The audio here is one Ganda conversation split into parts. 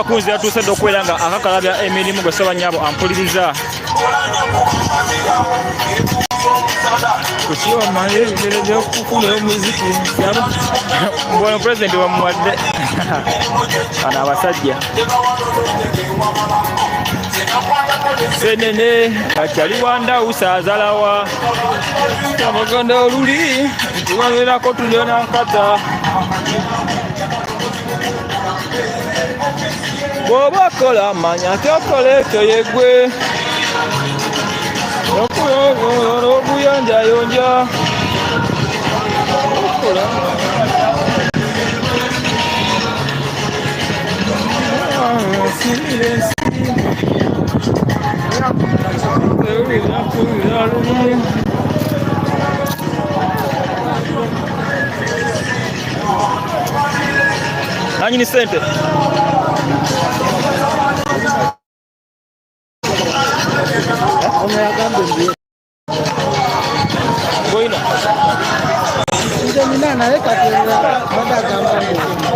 Sebakunzi yatuuse dda okubeera nga akakalabya emirimu gwe Ssebanyabo ampuliriza. Kukyoma ebigere by'okukuma omuziki mbona pulezidenti bamuwadde bano abasajja senene akyali wandawusa azalawa abaganda oluli tubabeerako tulya nkata bw'oba okola manya nti okola ekyo yegwe okuyonjayonja okola Nanyini sente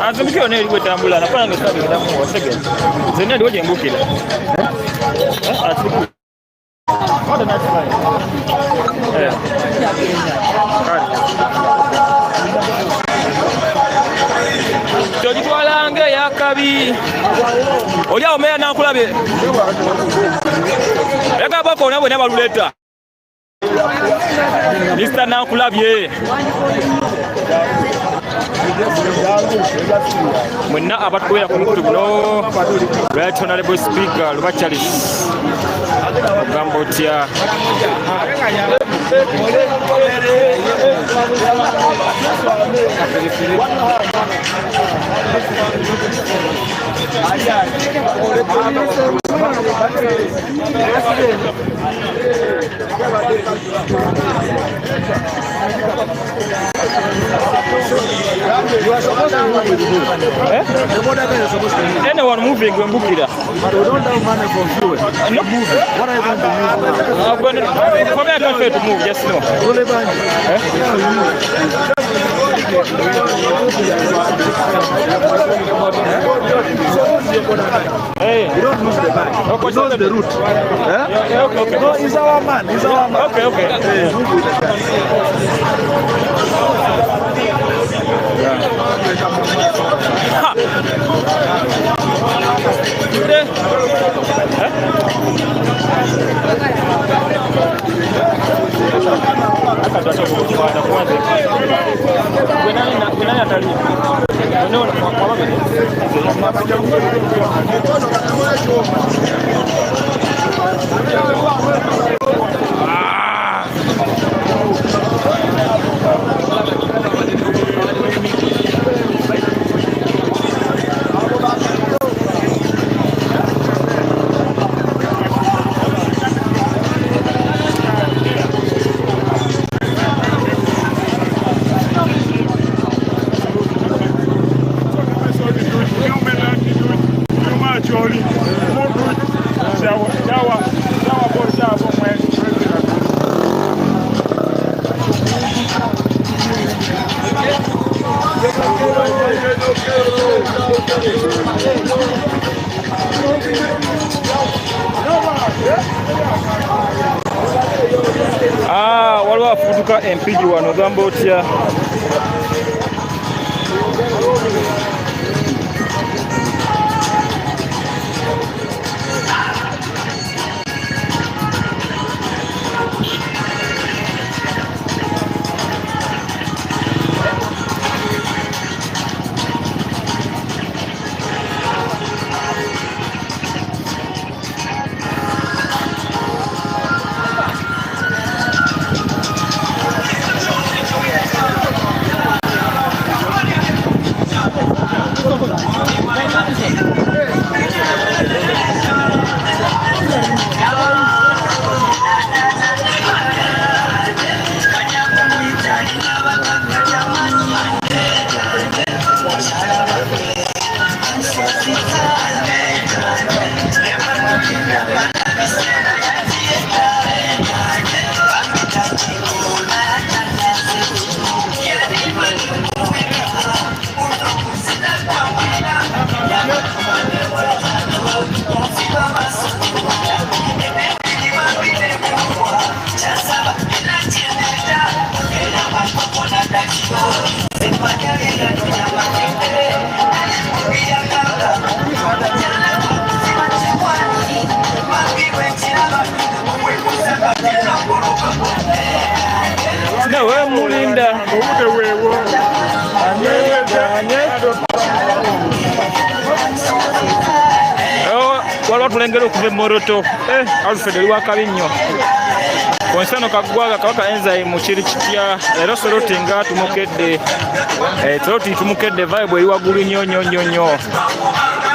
Anzimukira yonna eriwo etambula nakola nga esabi edamu wasegera zenna ndiwo gyembukira Kyogitwalanga eyakabi oli awo meya nankulabye yagabakona bwena baluleta Mr. Nankulabye mwenna abatubeera ku mukutu guno Right Honorable Speaker Luba Charles ogamba otya? Eh? Anyone moving when Bukira. But we don't have money for fuel. No. Moving. What are you going to use? I'm going to, for me, I can't fail to move, just know. Eh? Hey. You don't move the bag. Okay, He knows the route. Eh? Yeah, okay, okay. No, he's our man. He's our man. Okay, okay. Hey, move with the guy. Ha! Eh? Ah, waliwo afuutuka empigi wano ogamba otya? Nawe mulinda. Obudde weewo. Anye. Oh, waliwo tulengera okuva e Moroto. Alfred oli wakabi nnyo. Konsano kaggwaga Kabaka Enzyme, kiri kitya leero? Soroti nga tumukedde. Soroti tumukedde, vibe eri waggulu nnyo nnyo nnyo nnyo.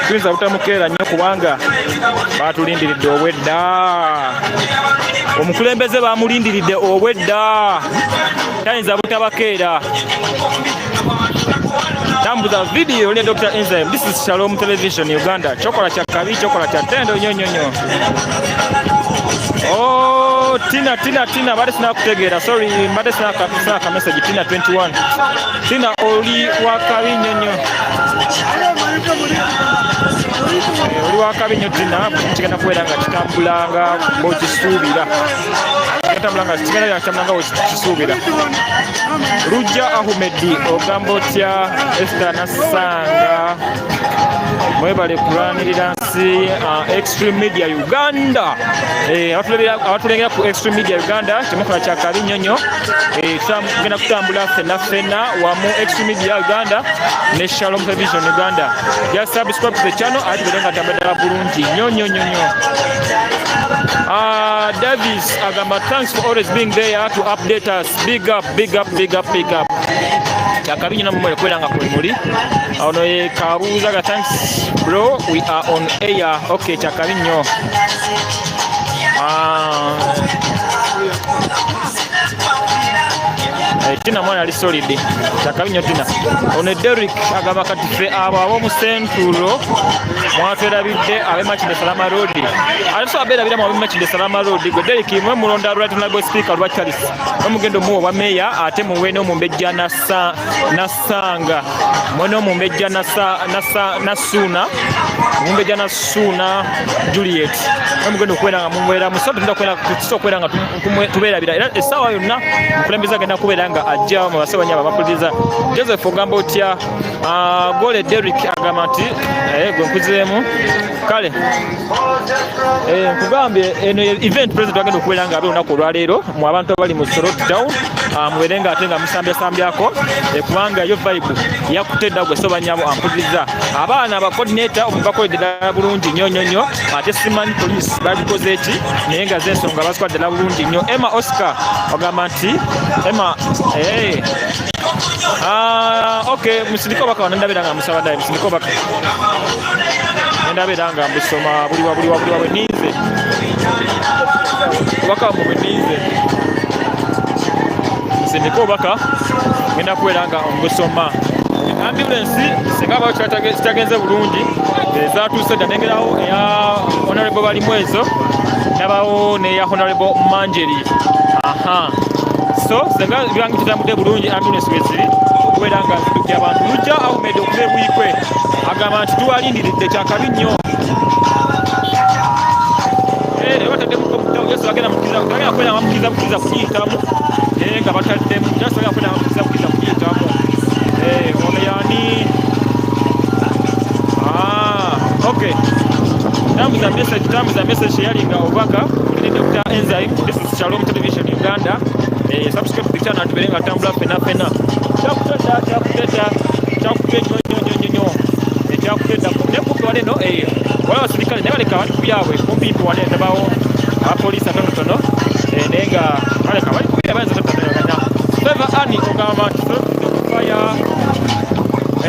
Tuyinza butamukeera nnyo kubanga batulindiridde obwedda. Omukulembeze bamulindiridde obwedda, tayinza butabakeera. Tambuza video ne Dr. Enzyme. This is Shalom Television Uganda. Chokola cha kabi, chokola cha tendo nnyo nnyo nnyo. Oh, Tina, Tina, Tina, mbadde sinakutegeera. Sorry, mbadde sinaka message. Tina 21. Tina, oli wakabi nnyo nnyo. Oli wakabi nnyo Tina, kigenda kubeera nga kitambula nga bw'okisuubira. Kitambula nga kigenda kitambula nga bw'okisuubira. Lujja Ahmed, ogamba otya? Esther Nassanga, mwebale kulwanirira nsi. Extreme Media Uganda. Abatulengera ku Extreme Media Uganda, kyemukola kyakabi nnyo nnyo. Tugenda kutambula ffenna ffenna wamu, Extreme Media Uganda ne Shalom Television Uganda. Just subscribe to the channel ate tubeere nga tambula ddala bulungi nnyo nnyo nnyo nnyo. Davis agamba, "Thanks for always being there to update us. Big up, big up, big up, big up." Kyakabi nnyo namwe kubeera nga kwe muli. Ono ye Kabuuza ga, "Thanks bro, we are on air." Okay, kyakabi nnyo. Tina mwana ali solid, kyakabi nnyo Tina. Ono Derrick agamba, "Kati ffe abo ab'omu Central mwatwerabidde, ab'e Makindye Salama Road." Ate so abeerabiramu ab'e Makindye Salama Road. Gwe Derrick, mwe mulonda Right Honorable Speaker lwa Charles, mwe mugenda omuwa obwa meeya, ate muwe n'omumbejja Nassanga, mwe n'omumbejja Nassuuna, omumbejja Nassuuna Juliet, mwe mugenda okubeera nga mumubeeramu. So tugenda tusobola okubeera nga tubeerabira. Era essaawa yonna omukulembeze agenda kubeera nga ajja mu basabanya abapuliriza. Joseph, ogamba otya? Gole Derrick agamba nti gwe nkuzeemu. Kale, nkugambye eno event president agenda okubeera nga abe olunaku olwaleero. Mu abantu abali mu Soroti Town, mubeere nga ate nga musambyasambbyako, kubanga yo vibe yakutedda. Gwe sobanyabo ampuliriza, abaana aba coordinator omubakoledde ddala bulungi nnyo nnyo nnyo. Ate simanyi police babikoze eki, naye nga z'ensonga bazikola ddala bulungi nnyo. Emma Oscar ogamba nti Emma. Okay, musindike obaka wano, ndabira nga musaba ddaye musindike obaka, ndabira nga mbusoma buliwa buliwa buliwa bwe ninze obaka wamwe bwe ninze. Musindike obaka, ngenda kubeera nga mbusoma. Ambulance singa abawo kitagenze bulungi, ezatuuse dda. Nengerawo eya Honorable Balimwezo, nabawo neya Honorable Manjeri. Aha, so singa byange kitambudde bulungi, ambulance weziri okubeera nga ziddukya abantu. Lujja Ahmed okuva ebwikwe agamba nti tubalindiridde, kyakabi nnyo. Leero bataddemu Yesu bagenda mukkiriza, bagenda kubeera nga bamukkiriza bukkiriza kugiyitamu, naye nga bataddemu Yesu bagenda kubeera nga bamukkiriza bukkiriza kugiyitamu. Ono yani? Okay, tambuza message, tambuza message, sharinga obubaka. Oli Dr. Enzyme. This is Shalom Television Uganda. Subscribe to the channel tubeere nga tutambula ffenna ffenna. Kyakutedda, kyakutedda, kyakutedda nnyo nnyo nnyo nnyo. Kyakutedda naye kumpi wano eno waliwo abasirikale, naye baleka bali ku byabwe. Kumpimpi wano ndabawo abapoliisi atonotono, naye nga baleka bali ku byabwe, bayinza totatanaganya. Favor Ani ogamba nti fire.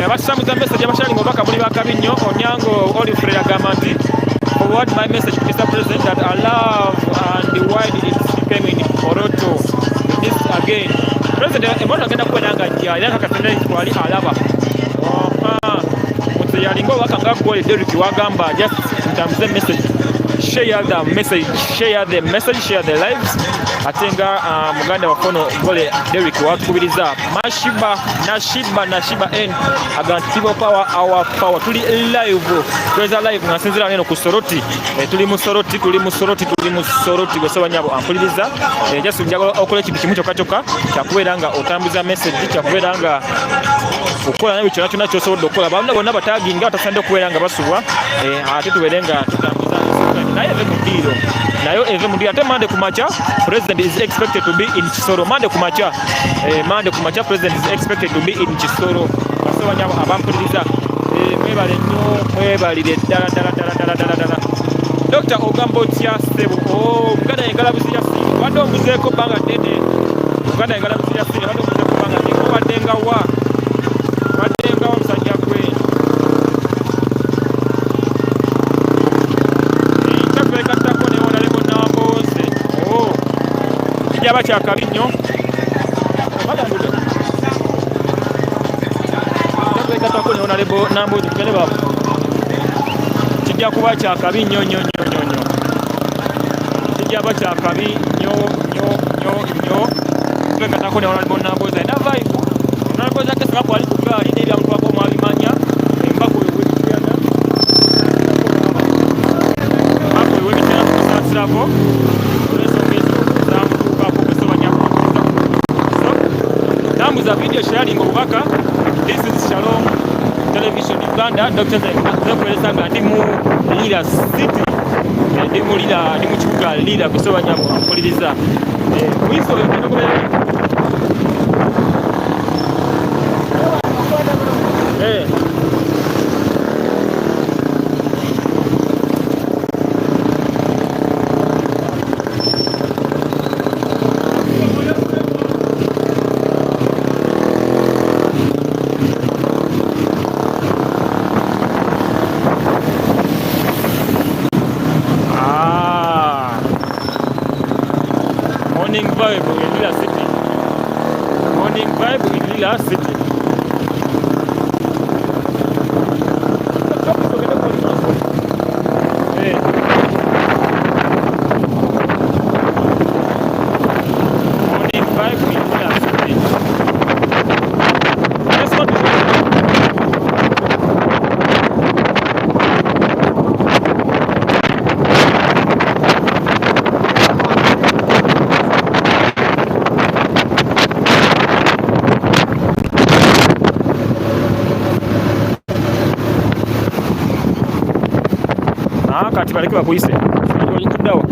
Abatambuza message, abasharinga obubaka, muli bakabi nnyo. Onyango Olifred agamba nti, "Forward my message to Mr. President that I love and why did it came in Moroto this again." President emoto agenda kubeera nga ajja, era kakasente twali alaba. Aha. Muti yalinga obubaka nga gole Derrick wagamba, just ntambuze message, share the message, share the message, share the lives. Ate nga muganda waffe ono gole Derrick watukubiriza. Mashiba Nashiba Nashiba N agamba nti, "People power, our power." Tuli live, tuweza live nga nsinzira neno ku Soroti. Tuli mu Soroti, tuli mu Soroti, tuli mu Soroti. Gwe sobanyabo ampuliriza, just njagala okola ekintu kimu kyokka kyokka, kyakubeera nga otambuza message, kyakubeera nga okukola nawe kyonna kyonna kyosobodde okukola. Bonna bonna bataginga batasaanidde okubeera nga basubwa, ate tubeere nga tutambuza, naye eve mu ddiiro. Nayo eve mu ate Monday ku makya president is expected to be in Kisoro. Monday ku makya Monday ku makya president is expected to be in Kisoro. Basebanyabo abampuliriza mwebale nnyo, mwebalire ddala ddala ddala ddala ddala ddala. Dr. ogamba otya ssebo? Oh, Buganda engalabuzi ya Sini obadde ombuzeeko bbanga ddene. Buganda engalabuzi ya Sini obadde ombuzeeko bbanga ddene. Obadde nga wa? Obadde nga wa musajja gwe? Enkya twegattako ne Honorable Nambooze. Oh, kijaba kyakabi nnyo. Twegattako ne Honorable Nambooze, tugende baba. Kijja kuba kyakabi nnyo nnyo nnyo nnyo nnyo. Kijja kuba kyakabi nnyo nnyo nnyo nnyo. Twegattako ne Honorable Nambooze. Alina vibe. Honorable Zaake singa kwali ku ggaali n'ebyamutwako mwabimanya. Embaga oyo w'Emityana. Embaga oyo w'Emityana tukusaasirako olw'ensonga ezo zamutuukako bwe So, tambuza video, sharing obubaka. This is Shalom Television Uganda. Dr. Zekuwereza nga ndi mu Lira City. Ndi mu Lira, ndi mu kibuga Lira kusobanya ampuliriza. Mwiso oyo ogenda kubeera. Ah. Morning vibe in Lira City. Morning vibe in Lira City. Eh. Morning vibe in Lira City. Let's not Ah, kati baleke bakuyise. Tuddawa.